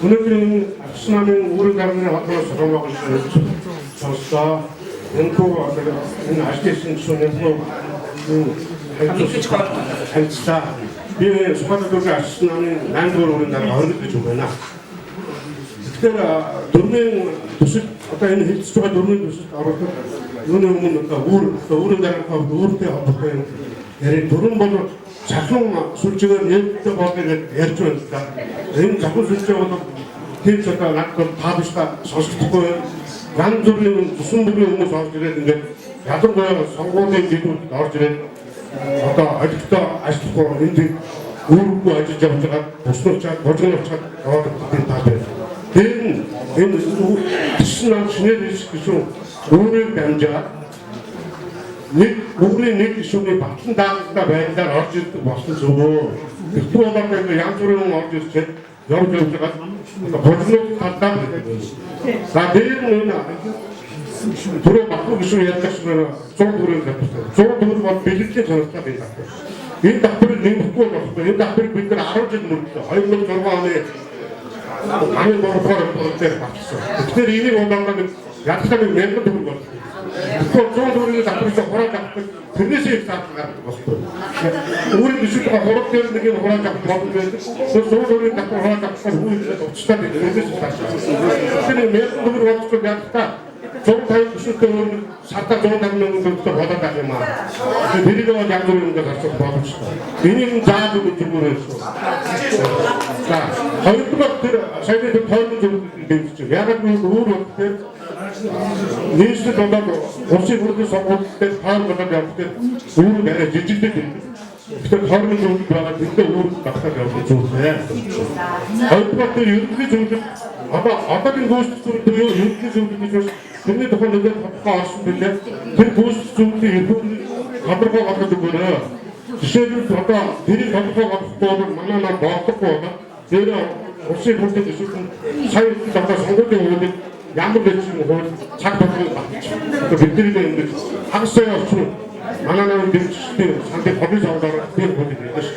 Өнөөдөр энэ Арчсан намын үүрэг дарганы холбоос солонгоос сонслоо. Энэхүү одоо энэ ажил хийсэн гишүүн энэхүү харилцаа. Би Сүхбаатар дүүргийн Арчсан намын 8 дугаар үүргийн дарга оргил гэж үг байна. Тэгэхээр дөрмийн төсөл одоо энэ хэлцэж байгаа дөрмийн төсөлд оруулах юуны өмнө одоо үүр одоо үүрийн даргын хувьд үүртэй холбоотой юм яриа дөрвөн бол цахим сүлжээгээр нээлттэй болгоё гэж ярьж байна л да. Энэ цахим сүлжээ бол тэр ч одоо надад бол таалагдсан сонсогдохгүй байна. Янз бүрийн зүсэн бүрийн хүмүүс орж ирээд ингээд ялангуяа сонгуулийн жилүүдэд орж ирээд одоо олигтой ажиллахгүй энд үүрэггүй ажиллаж явж байгаа буснуучаад бужигнуучаад яваад байгаа тал байна. Тэр нь энэ төссөн нам шинээр ирэх гэсэн үүрийг дамжаад нэг үүрийн нэг гишүүний батлан даалгавртай байдлаар орж ирдэг болсон зүгөө. Тэгвэл болоод ингээ янз бүрийн хүн орж ирчээд явж явж байгаа одоо бужигнууд талдаа байдаг. За дээр нь энэ түрүү Батгүй гишүүн ярьдаг шиг 100 төгрөгийн давхар. 100 төгрөг бол бэлгэлийн сонирхолтой энэ давхар. Энэ давхрыг нэмэхгүй болохгүй. Энэ давхрыг бид нар 10 жил мөрдлөө. 2006 оны 13 дугаар бол дээр батлсан. Тэгэхээр энийг болоод нэг ядахтаа нэг 1000 төгрөг бол. Тэгэхээр 100 төгрөгийн давхрыг хурааж авах тэрнээс их зардал гардаг байхгүй. Өөрийн гишүүдээ хурал дээр нэг юм хурааж авах боломж байдаг. Тэр 100 төгрөгийн давхар хурааж авахаар хүн уцтай байдаг. Тэрнээс их зардал. Тэгэхээр 1000 төгрөг болчихвол ядахтаа 150 гишүүнтэй өөр сардаа 150 мянган төгрөгтэй болоод байх юм аа. Тэгэхээр тэрийг бол янз бүрийн юмд зарцуулах боломжтой. Энийг нь зааж өгөх зүгээр байсан. За, хоёрдугаар тэр саяны тэр тойрон зөвлөлтөд дэмжиж байна. Яг нь өөр бол тэр нийслэл болоод улсын хурлын сонгуул дээр тойрон болоод явах тэр үүрэг арай жижигдээд байдаг. Тэгэхээр тойрон зөвлөлт байгаа тэндээ үүрэг багтаад явах зүйлээ. Хоёрдугаар тэр ерөнхий зөвлөлт одоо одоогийн гүйцэтгэх зөвлөлт буюу ерөнхий зөвлөлт гэж бас тэрний тухай нэлээд тодорхой орсон билээ. Тэр гүйцэтгэх зөвлөлийн ерөнхий тодорхой болгож өгөөрэй. Жишээлбэл одоо тэрийг тодорхой болгохгүй бол манай нам болдоггүй болоод тэр улсын хурлын гишүүд нь сая одоо сонгуулийн хуулийг ямар нэгэн хууль цаг болгон батчих. Одоо бидний ингэж хагас сайн орчин манай намын дэмжигчдийн саналыг холын савд орох тэр хуулийг хэлдэг ш.